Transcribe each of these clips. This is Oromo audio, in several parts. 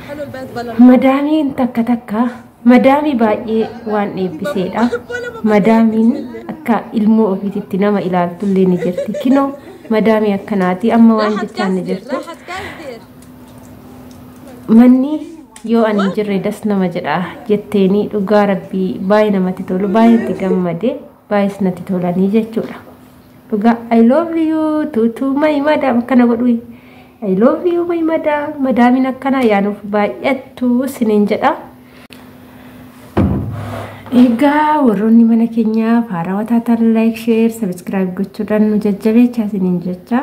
حلو البيت بلا Madaamiin takka takka madaamii baay'ee waan eebbiseedha. Madaamiin akka ilmoo ofiititti nama ilaaltullee ni jirti. Kinoo madaamii akkanaati amma waan راح jechaan ni تكسر jirti. راح تكسر. Manni yoo ani hin jirre das nama jedha jetteeni, dhugaa rabbii baay'ee namatti tolu, baay'ee itti gammade, baay'ees natti tolanii jechuudha. Dhugaa I love you tuutuu my madam akkana godhu, I love you my madam, madaamiin akkanaa yaanuuf baay'attu siniin jedha. Egaa warroonni mana keenyaaf haarawaa taatan like, share, subscribe gochuudhaan nu jajjabeechaa isiniin jecha.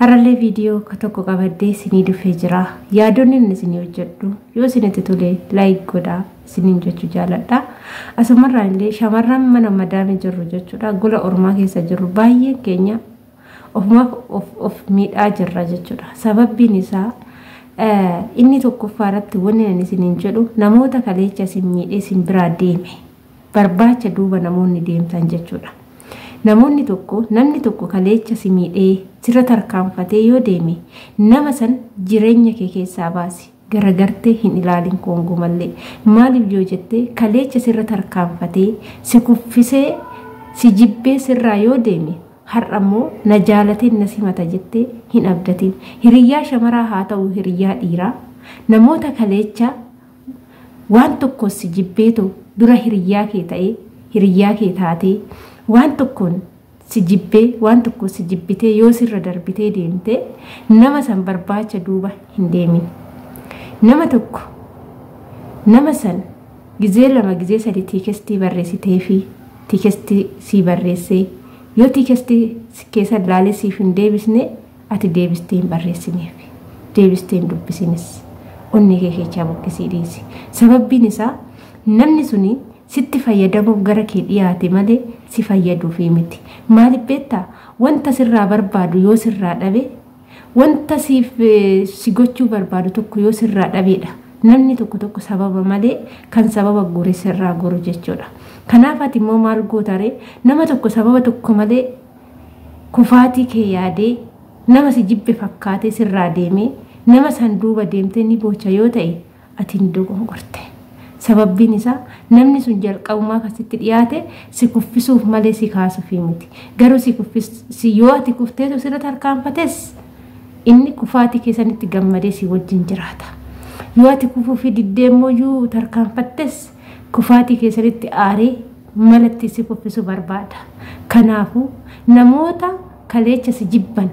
Har'allee viidiyoo tokko qabadhee isinii dhufee jira. Yaadonni inni isinii hojjedhu yoo isinitti tole like godhaa isiniin jechuu jaaladha. Asumarraa illee shamarran mana madaamii jirru jechuudha. Gola ormaa keessa jirru baay'een keenya ofumaaf of miidhaa jirra jechuudha. Sababbiin isaa inni tokkoffaa irratti wanni ani isiniin jedhu, namoota kaleecha isin miidhee isin biraa deeme barbaacha duuba namoonni deemtan jechuudha. Namoonni tokko, namni tokko kaleecha si miidhee sirra tarkaanfatee yoo deeme, nama san jireenya kee keessaa baasi. Garagartee hin ilaalin koongumallee. Maaliif yoo jettee, kaleecha sirra tarkaanfatee si kuffisee si jibbee sirraa yoo deeme, har'a immoo na jaalateen na simata jettee hin abdatin. Hiriyyaa shamaraa haa ta'u, hiriyyaa dhiiraa, namoota kaleecha waan tokko si jibbeetu dura hiriyyaa kee ta'ee hiriyyaa kee taatee, waan tokkoon si jibbee waan tokko si jibbitee yoo sirra darbitee deemte, nama san barbaacha duuba hin deemin. Nama tokko, nama san gizee lama gizee sadi text barreessitee fi text sii barreessee yoo text keessa laalee siif hin deebisne, ati deebistee hin barreessineef, deebistee hin dubbisinis, onnee kee keessaa buqqisii dhiisi. Sababbiin isaa namni suni sitti fayyadamuuf gara kee dhiyaate malee si fayyaduufi miti. Maaliif beektaa? Wanta sirraa barbaadu yoo sirraa dhabe, wanta siif si gochuu barbaadu tokko yoo sirraa dhabeedha. Namni tokko tokko sababa malee kan sababa gore sirraa goru jechuudha. Kanaaf ati immoo maal gootaree, nama tokko sababa tokko malee kufaatii kee yaadee nama si jibbe fakkaatee sirraa deemee, nama san duuba deemtee ni boocha yoo ta'e, ati hin dogongorte. Sababbiin isaa namni sun jalqabumaa akkasitti dhiyaate si kuffisuuf malee si kaasuuf miti. Garuu si kuffis yoo ati kufteetu sirra tarkaanfates, inni kufaatii keessanitti gammadee si wajjin jiraata. Yoo ati kufuu fi diddee immoo tarkaanfattes, kufaatii keessanitti aaree malatti si kuffisuu barbaada. Kanaafuu namoota kaleecha si jibban,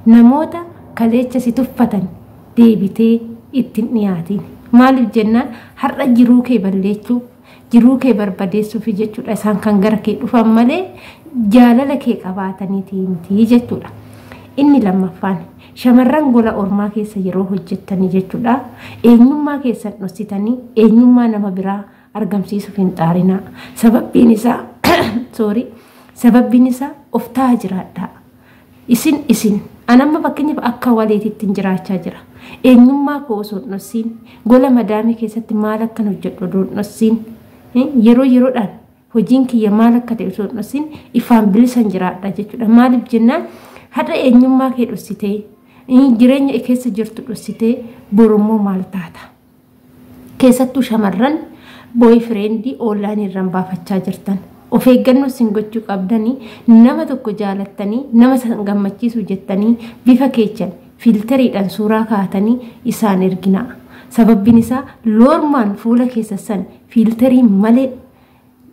namoota kaleecha si tuffatan deebitee ittiin dhiyaatiin. Maaliif jennaan, har'a jiruu kee balleessuuf, jiruu kee barbadeessuuf jechuudha isaan kan gara kee dhufan malee jaalala kee qabaataniiti miti jechuudha. Inni lammaffaan, shamarran gola ormaa keessa yeroo hojjettanii jechuudha. Eenyummaa keessan dhoksitanii eenyummaa nama biraa argamsiisuuf hin xaarinaa. Sababbiin isaa, sorry, sababbiin isaa of ta'aa jiraadhaa. Isin anamma fakkeenyaaf akka waleetitti jiraachaa jira. Eenyummaa koo osoo hin dhoksiin, gola madaamii keessatti maal akkan hojjedhu osoo hin dhoksiin, yeroo yeroodhaan hojiin kiyya maal akka ta'e osoo hin dhoksiin ifaan bilisan jiraadha jechuudha. Maaliif jennaan, har'a eenyummaa kee dhoksitee, jireenya keessa jirtu dhoksitee, borummoo maal taata? Keessattuu shamarran boyfriend online irraan baafachaa jirtan. Of eeggannoo isin gochuu qabdanii, nama tokko jaalattanii nama san gammachiisuu jettanii bifa keechan filteriidhaan suuraa kaa'atanii isaan erginaa. Sababbiin isaa loormaan fuula keessa san filterii malee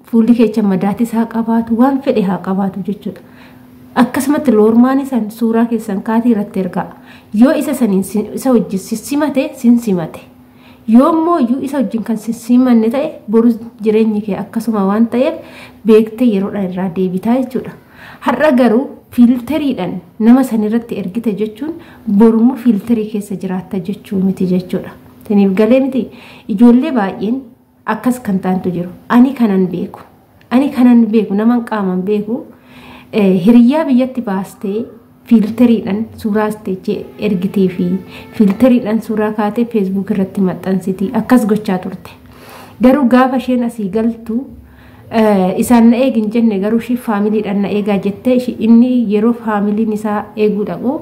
fuulli keecha madaatis haa qabaatu, waan fedhe haa qabaatu jechuudha. Akkasumatti loormaan isaan suuraa keessan kaatii irratti ergaa. Yoo isa saniin isa wajjin simate sin simate. Yoo immoo iyyuu isa wajjin kan simanne ta'e, boru jireenyi kee akkasuma waan ta'eef beektee yeroodhaan irraa deebitaa jechuudha. Har'a garuu filteriidhaan nama sanirratti ergite jechuun borummoo filterii keessa jiraatta jechuu miti jechuudha. Isiniif galee miti? Ijoollee baay'een akkas kan ta'antu jiru. Ani kanan beeku. Ani kanan beeku, naman qaaman beeku, hiriyyaa biyyatti baastee filteriidhaan suuraa isteechee ergitee fi filteriidhaan suuraa kaatee Facebook irratti maxxansiti, akkas gochaa turte. Garuu gaafa isheen asii galtu Isaan na eegin jenne garuu ishii faamiliidhaan na eegaa jettee inni yeroo faamiliin isaa eeguu dhaqu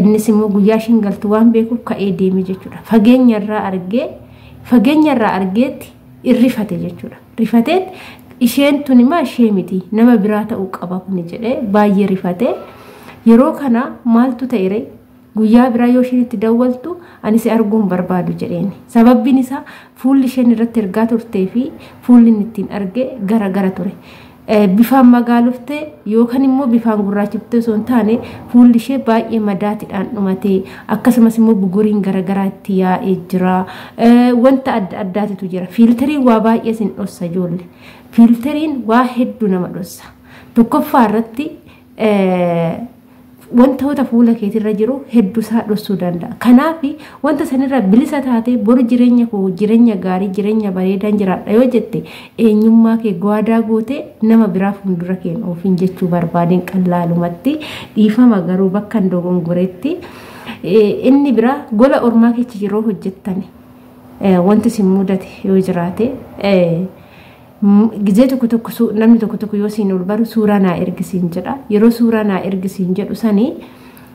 innis immoo guyyaa ishiin galtu waan beekuuf ka'ee deeme jechuudha. Fageenyarraa argeetti irrifate jechuudha. Rifateet isheen tun immoo ishee miti nama biraa ta'uu qaba kuni jedhee baay'ee rifate. Yeroo kana maaltu ta'e guyyaa biraa yoo isheen itti dawwaltu ani si arguu hin barbaadu jedheen. Sababbiin isaa fuulli isheen irratti ergaa turtee fi fuulli inni ittiin arge gara gara ture. Bifaan magaaloftee yookaan immoo bifaan gurraachiftee osoo hin taane fuulli ishee baay'ee madaatiidhaan dhumatee akkasumas immoo buguriin garagaraa itti yaa'ee jira. Wanta adda addaatitu jira. Fiiltariin waa baay'ee isin dhossa ijoollee. Fiiltariin waa hedduu nama dhossa. Tokkoffaa irratti wantoota fuula keetirra jiru hedduu isaa dhossuu danda'a. Kanaaf wanta sanirra bilisa taatee boru jireenya koo jireenya gaarii jireenya bareedaan jiraadha yoo jette eenyummaa kee gwaadaa gootee nama biraa fuuldura keen ofiin jechuu barbaadeen qallaalumatti dhiifama garuu bakka hin dogongoretti. Inni biraa gola ormaa keessa yeroo hojjettan wanti isin mudate yoo jiraate gizee tokko tokko namni tokko tokko yoo siin ol baru suuraa naa ergisiin jedha. Yeroo suuraa naa ergisiin jedhu sanii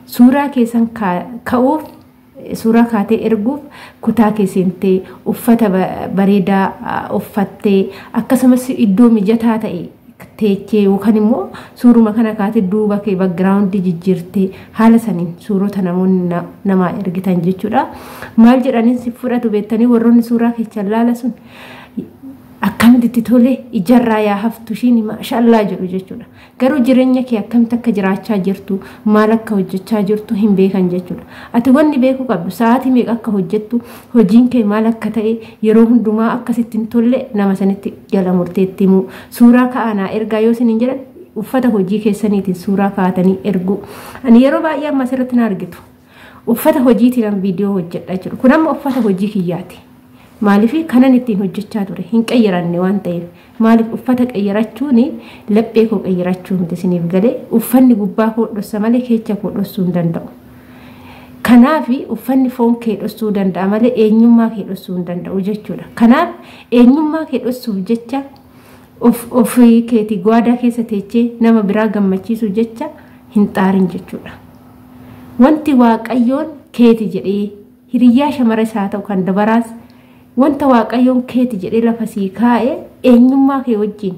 suuraa keessan ka'uuf suuraa kaatee erguuf kutaa keessantee uffata bareedaa uffattee akkasumas iddoo mijataa ta'e teechee yookaan immoo suuruma kana kaatee duuba kee background jijjiirtee haala saniin suurota namoonni namaa ergitan jechuudha. Maal jedhaniin si fudhatu beektanii warroonni suuraa keessan laala sun akkamitti tole ijarraa yaa haftu ishiin maashallaa jedhu jechuudha. Garuu jireenya kee akkamitti akka jiraachaa jirtu maal akka hojjechaa jirtu hin beekan jechuudha. Ati wanni beekuu qabdu sa'aatii meeqa akka hojjettu hojiin kee maal akka ta'e yeroo hundumaa akkasitti hin tolle nama sanitti jala murteetti himu. Suuraa ka'anaa ergaa yoo isiniin jedhan uffata hojii keessaniitiin suuraa kaa'atanii ergu. Ani yeroo baay'ee amma asirratti na argitu. Uffata hojiitiin viidiyoo hojjedha jechuudha. Kun amma uffata hojii kiyyaati. Maaliif kanan ittiin hojjechaa ture hin qayyaranne waan ta'eef maaliif uffata qayyarachuun laphee koo qayyarachuu miti isiniif galee uffanni gubbaa koo dhossa malee keessa koo dhossuu hin danda'u. Kanaaf uffanni foon kee dhossuu danda'a malee eenyummaa kee dhossuu hin danda'u jechuudha. Kanaaf eenyummaa kee dhossuuf jecha ofii keetii gwaadaa keessa teechee nama biraa gammachiisuu jecha hin xaarin jechuudha. Wanti Waaqayyoon keeti jedhee hiriyyaa shamara isaa ta'u kan dabaraas wanta Waaqayyoon keeti jedhee lafa sii kaa'e eenyummaa kee wajjin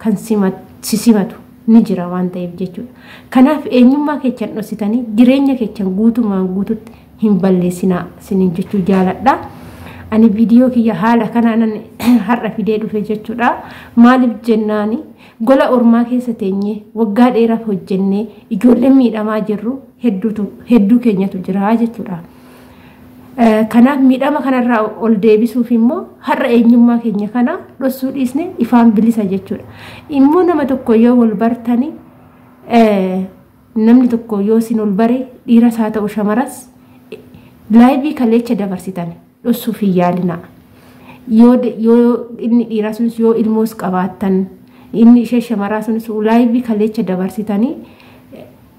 kan si simatu ni jira waan ta'eef jechuudha. Kanaaf eenyummaa keessan dhoksitanii jireenya keessan guutumaan guututti hin balleessinaa isiniin jechuu jaaladha. Ani viidiyoo kiyya haala kanaan har'a fidee dhufe jechuudha. Maaliif jennaani gola ormaa keessa teenyee waggaa dheeraaf hojjennee ijoolleen miidhamaa jirru hedduu keenyatu jira jechuudha. Kanaaf miidhama kanarraa ol deebisuuf immoo har'a eenyummaa keenya kana dhoksuu dhiisne ifaan bilisa jechuudha. Immoo nama tokko yoo wal bartani namni tokko yoo isin ol bare dhiiras haa ta'u shamaras laayivii kaleecha dabarsitan dhoksuuf hin yaalinaa. Yoo inni dhiiraa sunis yoo ilmoos qabaattan inni ishee shamaraa sunis laayivii kaleecha dabarsitanii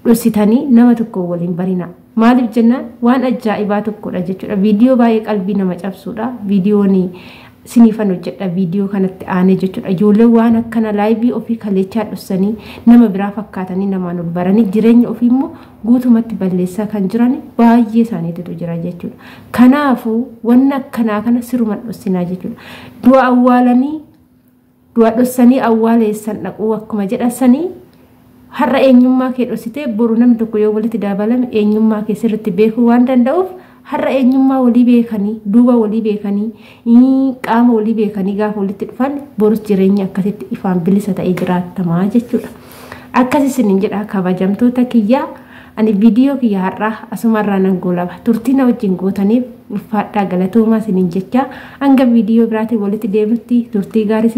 dhoksitanii nama tokko waliin barinaa. Maaliif jennaan waan ajaa'ibaa tokkodha jechuudha. Viidiyoo baay'ee qalbii nama cabsuudha. Viidiyoon siniifan hojjedha viidiyoo kanatti aanee jechuudha. Ijoolleen waan akkana laayivii ofii kaleechaa dhoksanii nama biraa fakkaatanii namaan ol baranii jireenya ofii immoo guutumatti balleessaa kan jiran baay'ee isaaniitu jira jechuudha. Kanaafuu wanna akkanaa kana siruma dhoksinaa jechuudha. Du'a awwaalanii du'a dhoksanii awwaaleessan dhaquu akkuma jedhan har'a eenyummaa kee dhoksitee boru namni tokko yoo walitti dabalame eenyummaa kee sirriitti beekuu waan danda'uuf har'a eenyummaa walii beekanii duuba walii beekanii qaama walii beekanii gaafa walitti dhufan borus jireenya akkasitti ifaan bilisa ta'ee jiraatamaa jechuudha. Akkas isiniin jedha kabajamtoota kiyyaa ani viidiyoo kiyya har'aa asumarraa nan goolaba turtii na wajjin gootaniif ulfaadhaa galatoomaa isiniin jecha hanga viidiyoo biraatiin walitti deebinutti turtii gaarii.